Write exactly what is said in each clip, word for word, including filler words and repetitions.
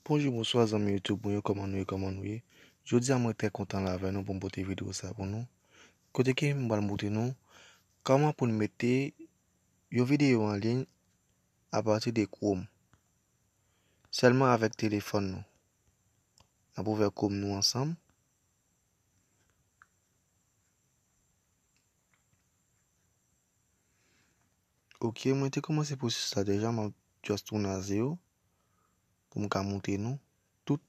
Bonjou, bonswa zanmi YouTube mwen yo, kòman nou ye, kòman nou ye? Jodi a mwen trè kontan la avè nou pou m pote videyo sa pou nou. Kote ke m pral montre nou kòman pou n mete yon videyo an liy apati de Chrome. Sèlman avèk telefòn nou. N ap ouvè Chrome nou ansanm. Ok, mwen te kòmanse pwosesis la deja, m ap just tounen a zewo pou m ka montre nou tout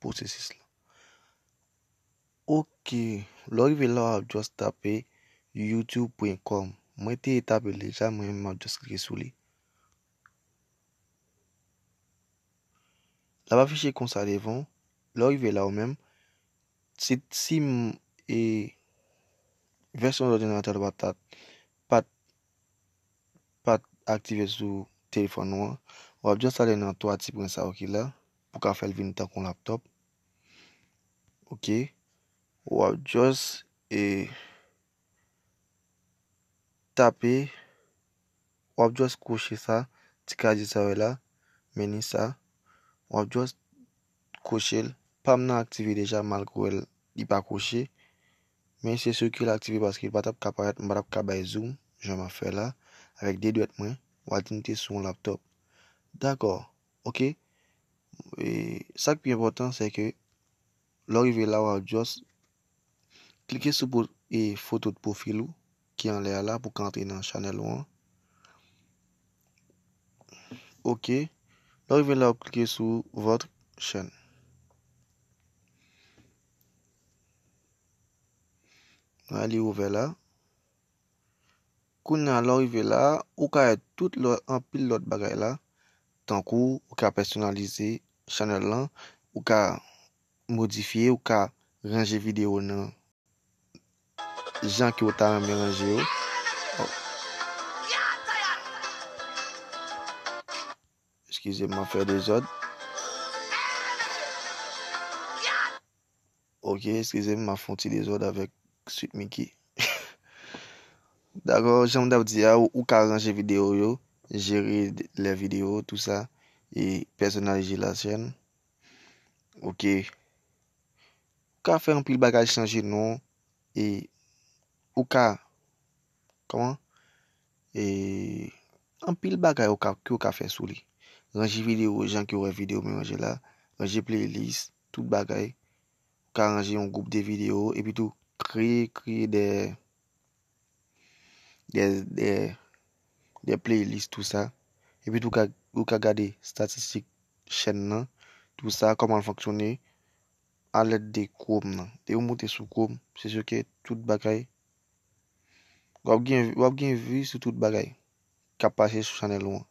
pwosesis la. Ok, lè w rive la, w ap just tape youtube point com. Mwen te tape l deja, mwen menm m ap just klike sou li. L ap afiche konsa devan w. Lè w rive la ou menm, si, si m, e, vèsyon òdinatè w pa t, pa t, pa t aktive sou telefòn ou an, w ap just ale nan twa ti pwen sa yo ki la, pou ka fè l vin tankou laptòp. Ok. W ap just, e, tape, w ap just kwoche sa, ti kazye sa yo la, meni sa, w ap just kwoche l. Pa m nan aktive deja, malgre li pa kwoche, men se si ke l aktive paske li pa t ap ka parèt, m pa t ap ka bay zoom, jan m ap fè la, avèk de dwèt mwen, w ap di m te sou yon laptòp. Dakò, ok. E, sa k pi enpòtan, se ke lè w rive la, w ap just klike sou po-, e, foto de pwofil ou ki anlè a la pou ka antre nan chanèl ou an. Ok. Lè w rive la, w ap klike sou votre chaîne. Li ouvè la. Kounye a, lè w rive la, ou ka wè tout lòt, anpil lòt bagay la. Tankou, ou ka pèsonalize chanèl lan, ou ka modifye, ou ka ranje videyo nan jan ke w ta renmen ranje yo. Oh. Eskize m, m ap fè dezòd. Ok, eskize m, m ap fè yon ti dezòd avèk Sweet Micky. Dakò, jan m t ap di a, ou, ou ka ranje videyo yo, jere lè videyo, tou sa, e pèsonalize la chaîne. Ok. Ou ka fè anpil bagay, chanje non, e ou ka, kòman? E anpil bagay ou ka, ke ou ka fè sou li. Ranje videyo, jan ke w wè videyo mwen ranje la, ranje playlist, tout bagay. Ou ka ranje yon gwoup de videyo, epi tou kreye, kreye de, de, de, de playlist, tou sa. Epi tou ka, ou ka gade estatistik chèn nan, tou sa, kòman l fonksyone, alèd de Chrome nan. Depi w moute sou Chrome, se si ke tout bagay, w ap gen, w ap gen vi sou tout bagay k ap pase sou chanèl ou an.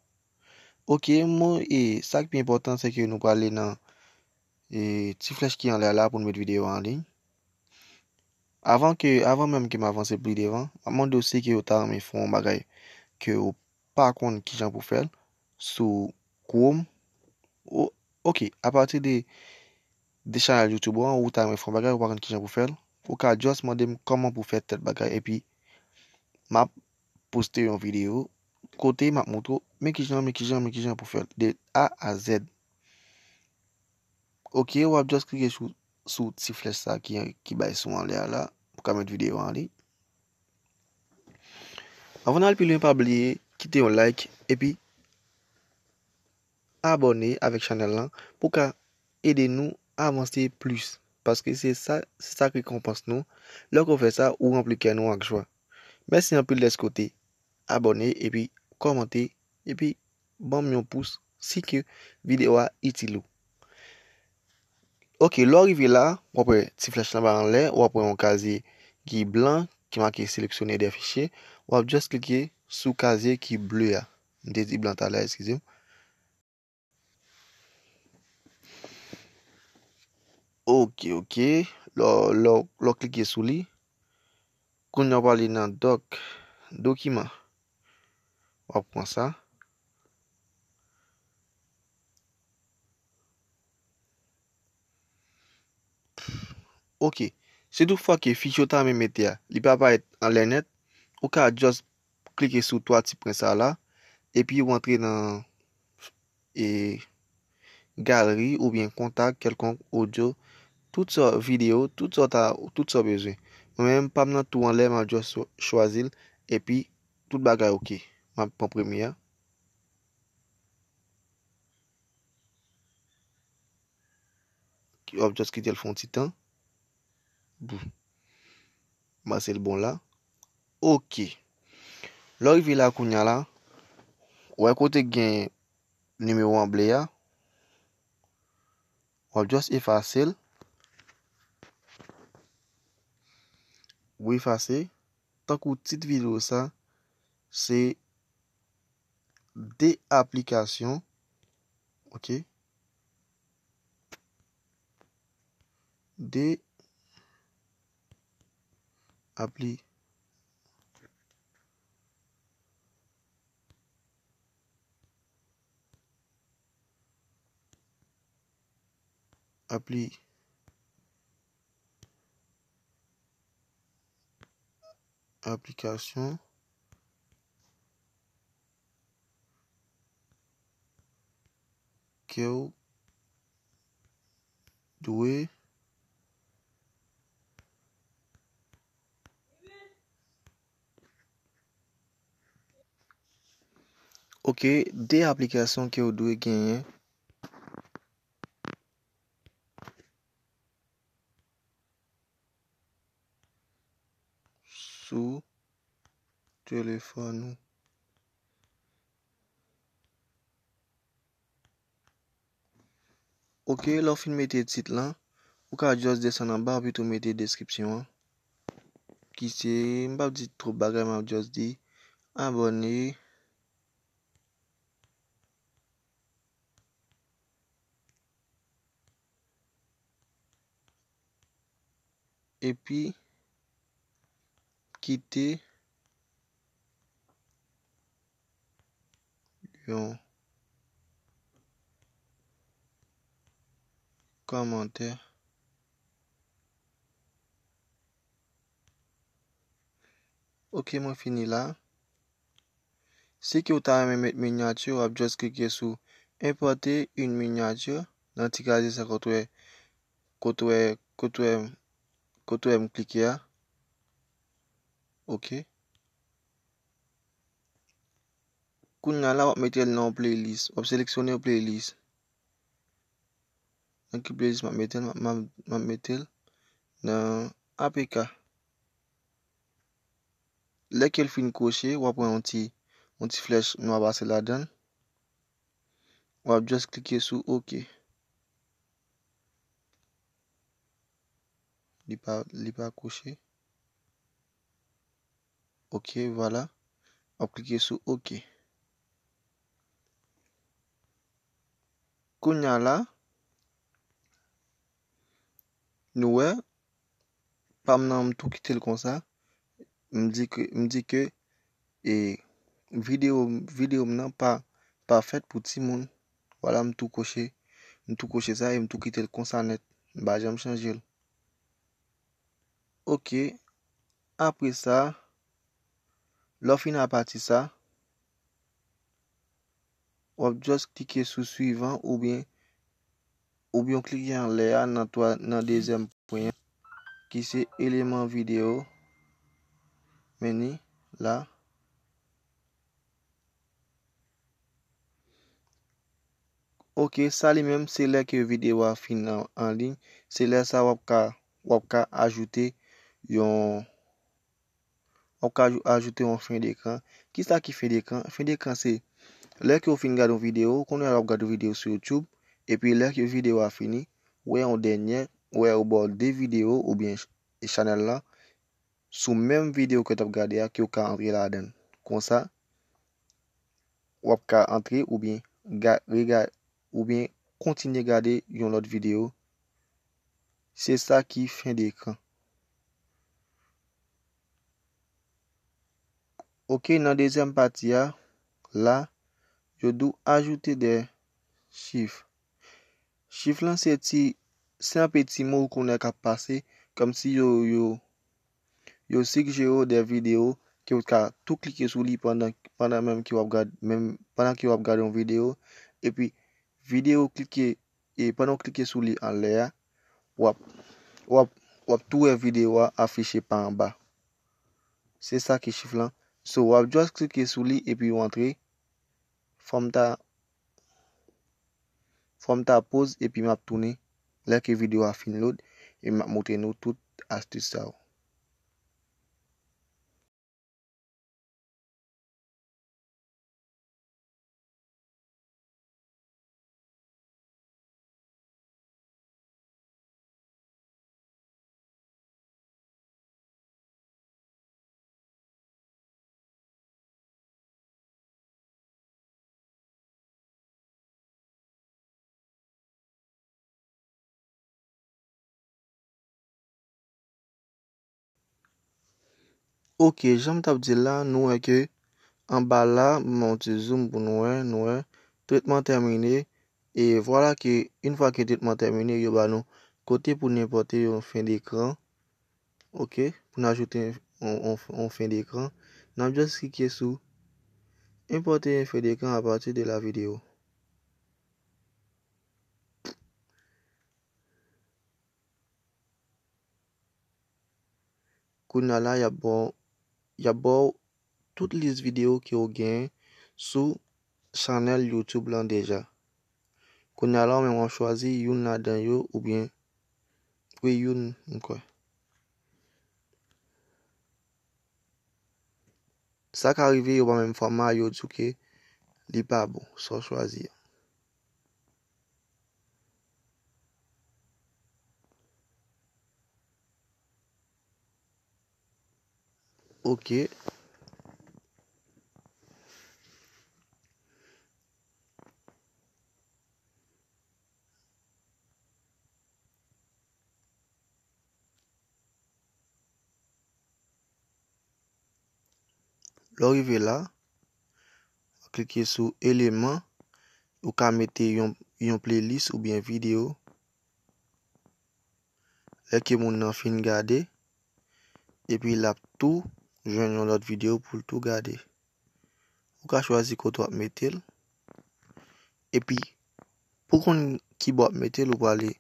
Ok, mwen, e, sa k pi enpòtan, se ke nou prale nan, e, ti flèch ki anlè a la pou n met videyo an liy. Avan ke, avan menm ke m avanse pli devan, m ap mande w si ke w ta renmen fè yon bagay ke w pa konn kijan pou fè l sou Chrome. O-, ok, apati de, de chanèl YouTube ou an, ou ta renmen fè yon bagay, ou pa konn kijan pou fè l, ou ka just mande m kòman pou fè tèl bagay, epi m ap poste yon videyo kote m ap montre w men kijan, men kijan, men kijan pou fè l de A a Z. Ok, w ap just klike sou, sou ti flèch sa ki, ki bay sou anlè a la, pou ka met videyo an liy. Anvan n al pi lwen, pa bliye kite yon like, epi abòne avèk chanèl lan pou ka ede nou avanse plis. Paske se sa, se sa k rekonpans nou. Lè w fè sa, ou ranpli kè nou ak jwa. Mèsi anpil dèske w te abòne, epi kòmante, epi ban m yon pous si ke videyo a itil ou. Ok, lè w rive la, w ap wè ti flèch lan ba anlè, w ap wè yon kazye ki blan, ki make sélectionner des fichiers. W ap just klike sou kazye ki ble a. M te di blan talè, eskize m. Ok, ok. Lè w, lè w, lè w klike sou li, kounye a w prale nan doc, dokiman. W ap pran sa. Ok. Si tout fwa ke fichye w ta renmen mete a, li pa parèt anlè nèt, ou ka just klike sou twa ti pwen sa la, epi w antre nan, e, galri oubyen kontak kèlkonk, odyo, tout sa, videyo, tout sa w ta, tout sa w bezwen. Mwen menm, pa m nan tou anlè, m ap just chwazi l, epi tout bagay oke. M ap pran premye a. W ap just kite l fè yon ti tan. Boum. M panse l bon la. Oke. Lè w rive la kounye a la, w wè kote k gen nimewo an ble a, w ap just efase l. Ou efase, tankou tit videyo sa, se de aplikasyon, oke? De apli-, apli-, aplikasyon ke w dwe Ok, de aplikasyon ke w dwe genyen. Sou telefòn ou. Ok, lè w fin mete tit lan, ou ka just desann anba, epi tou mete deskripsyon an. Ki se, m p ap di twòp bagay, m ap just di abòne. Epi kite yon kòmantè. Ok, mwen fini la. Si ke w ta renmen met minyati, w ap just klike sou Importer une miniature nan ti kraze sa kote w wè, kote w wè, kote w wè, kote w wè m klike a. Ok. Kounye a la, w ap mete l nan yon playlist. W ap seleksyone yon playlist. Nan ki playlist m ap mete l? M ap, m ap, m ap mete l nan A P K. Lè ke l fin koche, w ap wè yon ti, yon ti flèch nwa pase ladan l. W ap just klike sou ok. Li pa, li pa koche. Ok, vwala. W ap klike sou ok. Kounye a la, nou wè, pa m nan, m tou kite l konsa. M di ke, m di ke, e, videyo, videyo m nan pa, pa fèt pou timoun. Vwala, m tou koche, m tou koche sa e m tou kite l konsa nèt. M pa janm chanje l. Ok. Apre sa, lè w fin apati sa, w ap just klike sou swivan oubyen, oubyen w klike anlè a nan twa, nan dezyèm pwen an, ki se eleman videyo. Meni la. Ok, sa li menm, se lè ke videyo a fin an, an liy. Se lè sa w ap ka, w ap ka ajoute yon, w ap ka ajou-, ajoute yon fen dekran. Kisa ki fen dekran? Fen dekran se lè ke w fin gade yon videyo, kounye a w ap gade yon videyo sou YouTube, epi lè ke videyo a fini, w wè yon dènyè, w wè yo ba w de videyo oubyen ch-, chanèl lan, sou menm videyo ke w t ap gade a, ke w ka antre ladan l. Konsa, w ap ka antre oubyen ga-, rega-, oubyen kontinye gade yon lòt videyo. Se sa ki fen dekran. Ok, nan dezyèm pati a, la, yo di w ajoute de chif. Chif lan se ti, se anpe ti mo ou konnen k ap pase, kòmsi yo, yo, yo sigjere w de videyo ke w ka tou klike sou li pandan, pandan menm ke w ap gad-, menm pandan ke w ap gade yon videyo. Epi, videyo klike, e pandan w klike sou li anlè a, w ap, w ap, w ap tou wè videyo a afiche pa anba. Se sa ki chif lan. So, w ap just klike sou li epi w antre. Fò m ta, fò m ta poz epi m ap tounen lè ke videyo a fin load epi m ap montre nou tout astis sa yo. Ok, jan m t ap di l la, nou wè ke anba la, m yon ti zoom pou nou wè, nou wè, tretman tèmine, e vwala ke, yon fwa ke tretman tèmine, yo ba nou kote pou n enpòte yon fen dekran, ok, pou n ajoute yon, yon, yon fen dekran, n ap just klike sou enpòte yon fen dekran apati de la videyo. Kounye a la, y ap ba w, y ap ba w tout lis videyo ke w genyen sou chanèl YouTube lan deja. Kounye a la, ou menm w ap chwazi youn ladan yo oubyen, wi, youn, m kwè. Sa ka rive yo pa menm fòma, yo di w ke li pa bon, sa w chwazi a. Ok. Lè w rive la, w klike sou eleman, ou ka mete yon, yon playlist oubyen videyo. Lè ke moun nan fin gade, epi l ap tou jwenn yon lòt videyo pou l tou gade. Ou ka chwazi kote w ap mete l. Epi, pou konn kibò w ap mete l, ou prale,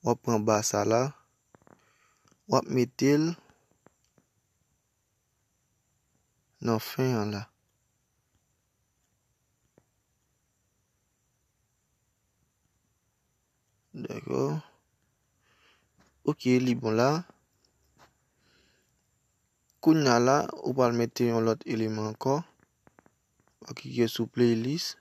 w ap pran ba sa la, w ap mete l nan fen an la. Dakò. Ok, li bon la. Kounye a la, ou pral mete yon lòt eleman ankò. W ap klike sou playlist.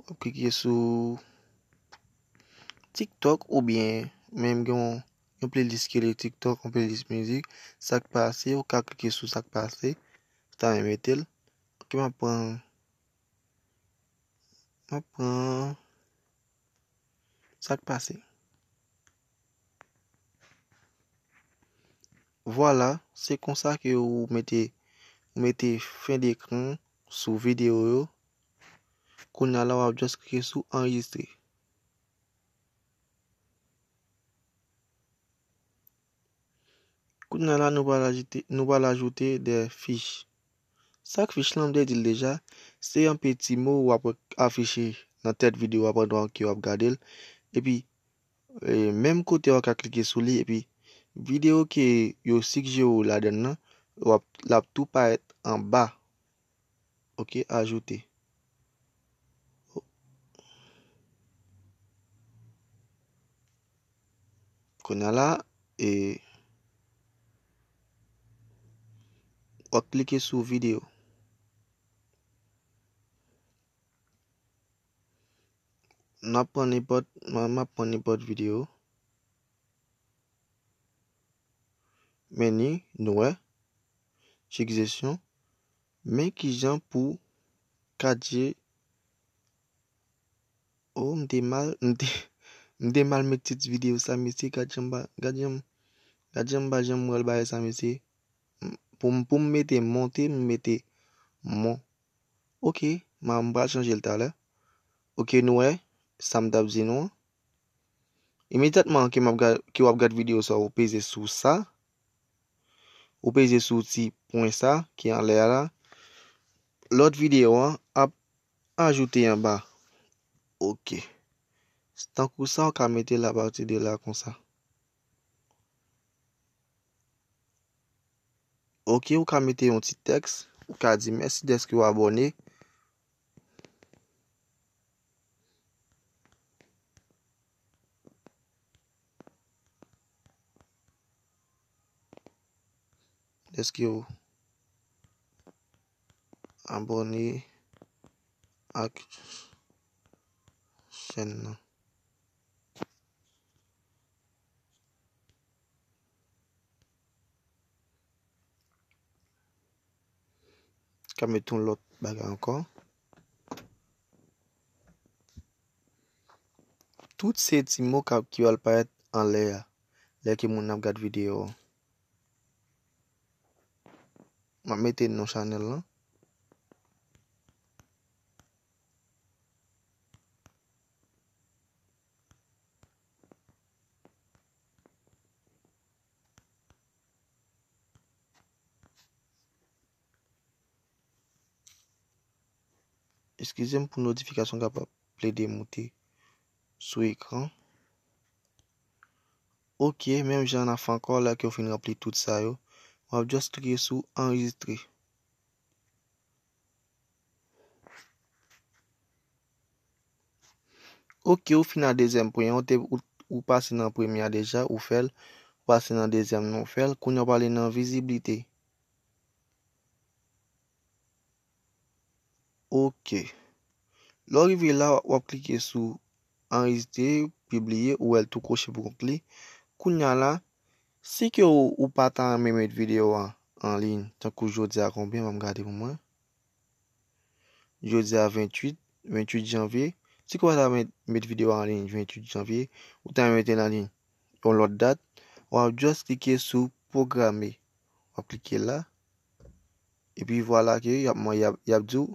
W ap klike sou TikTok oubyen menm gen yon, yon playlist ki rele TikTok, yon playlist mizik. Sa k pase, ou ka klike sou sa k pase. Sa mete l. Ok, m ap pran, m ap pran sa k pase. Vwala, se konsa ke ou mete, ou mete fen dekran sou videyo yo. Kounye a la, w ap just klike sou anrejistre. Kounye a la, nou pral ajoute, nou pral ajoute de fich. Sa k fich lan, m te di l deja, se yon peti mo w ap wè afiche nan tèt videyo a pandan ke w ap gade l. Epi, e, menm kote a, w ka klike sou li, epi videyo ke yo sigjere w ladan l nan, w ap, l ap tou parèt anba. Ok, ajoute. Kounye a la, e, w ap klike sou videyo. N ap pran nenpòt, m, m ap pran nenpòt videyo. Men ni, nou wè, sigjestyon. Men kijan pou katye. Oh, m te mal, m te, m te mal met tit videyo sa, mesye, gad jan m ba, gad jan m, gad jan m ba, jan m wè l bagay sa, mesye. M, pou m, pou m mete monte, m mete mon. Ok, m a, m pral chanje l talè. Ok, nou wè, sa m t ap di nou an. Imedyatman ke m ap gad, ke w ap gad videyo sa, ou peze sou sa. Ou peze sou ti pwen sa ki anlè a la. lòt videyo an ap ajoute anba. Ok. Tankou sa, ou ka mete l apati de la konsa. Ok, ou ka mete yon ti tèks, ou ka di mèsi dèske w abòne. Dèske w abòne ak chèn nan. Ka met yon lòt bagay ankò. Tout se ti mo k ap, ki pral parèt anlè a, lè ke moun nan ap gad videyo an. M ap mete non chanèl lan. Eskize m pou notifikasyon k ap plede moute sou ekran. Ok, menm jan n ap fè ankò, lè ke w fin ranpli tout sa yo, w ap just klike sou anrejistre. Ok, ou fin nan dezyèm pwen an, ou te, ou, ou pase nan premye a deja, ou fè l, ou pase nan dezyèm nan, ou fè l, kounye a w prale nan viziblite. Ok. Lè w rive la, w ap klike sou anrejistre, pibliye, ou wè l tou koche pou kont li. Kounye a la, si ke ou, ou pa ta renmen met videyo a an liy, tankou jodi a konbyen, ban m gade pou mwen. Jodi a venntuit, venntuit janvye. Si ke ou pa ta met, met videyo a an liy venntuit janvye, ou ta renmen mete l an liy yon lòt dat, w ap just klike sou pwograme. W ap klike la. Epi vwala ke y ap, y ap, y ap di w,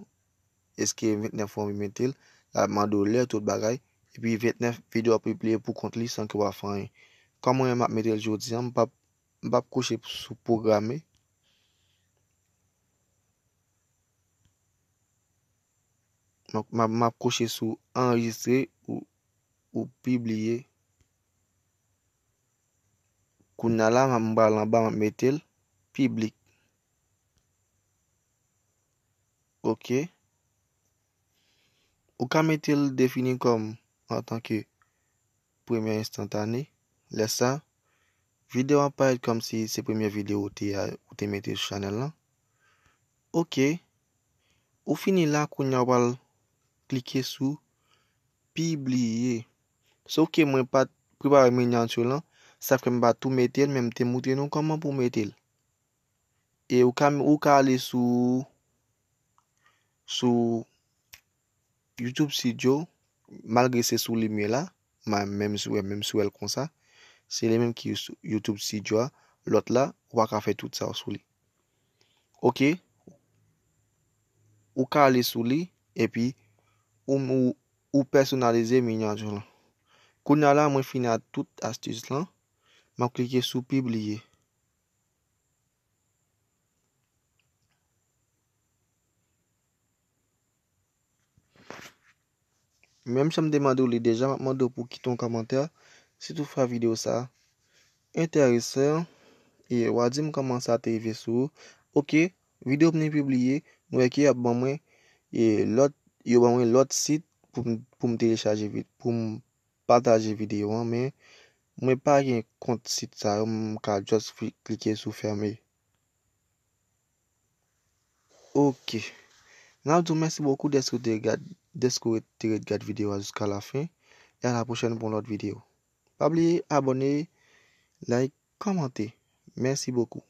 èske ventnèf ou anvi mete l, l ap mande w lè, tout bagay. Epi ventnèf videyo ap pibliye pou kont li san ke w pa fè anyen. Kòm mwen menm m ap mete l jodi a, m p ap, m p ap kouche sou pwograme. M ap, m ap, m ap kouche sou anrejistre ou, ou pibliye. Kounye a la, m ap, m pral anba, m ap mete l piblik. Ok. Ou ka mete l defini kòm antanke premye enstantane. Lè sa, videyo an parèt kòmsi se premye videyo ou te, ou te mete sou chanèl lan. Ok. Ou fini la, kounye a ou pral klike sou pibliye. Sof ke mwen pa t prepare minyati lan, sa fè m pa tou mete l, men m te montre nou kòman pou mete l. E ou ka, ou ka ale sou, sou YouTube Studio, malgre se sou li m ye la, ma-, menm si w wè, menm si w wè l konsa, se li menm ki sou YouTube Studio a, lòt la, ou pa ka fè tout sa w sou li. Ok, ou ka ale sou li, epi ou, ou, ou pèsonalize minyati lan. Kounye a la, mwen fini ak tout astis lan, m ap klike sou pibliye. Menm jan m te mande w li deja, m ap mande w pou w kite yon kòmantè, si toutfwa videyo sa a enteresan, e w a di m kòman sa te rive sou ou. Ok, videyo m te pibliye, nou wè ke y ap ban mwen, e, lòt, yo ban mwen lòt sit pou m, pou m telechaje vi-, pou m pataje videyo an, men mwen pa gen kont sit sa yo, m ka just fi-, klike sou fèmen. Ok. N ap di w mèsi bokou dèske w te gad, dèske w te ret gad videyo a jiska lafen. E a la pwochèn pou yon lòt videyo. Pa bliye abòne, like, kòmante. Mèsi bokou.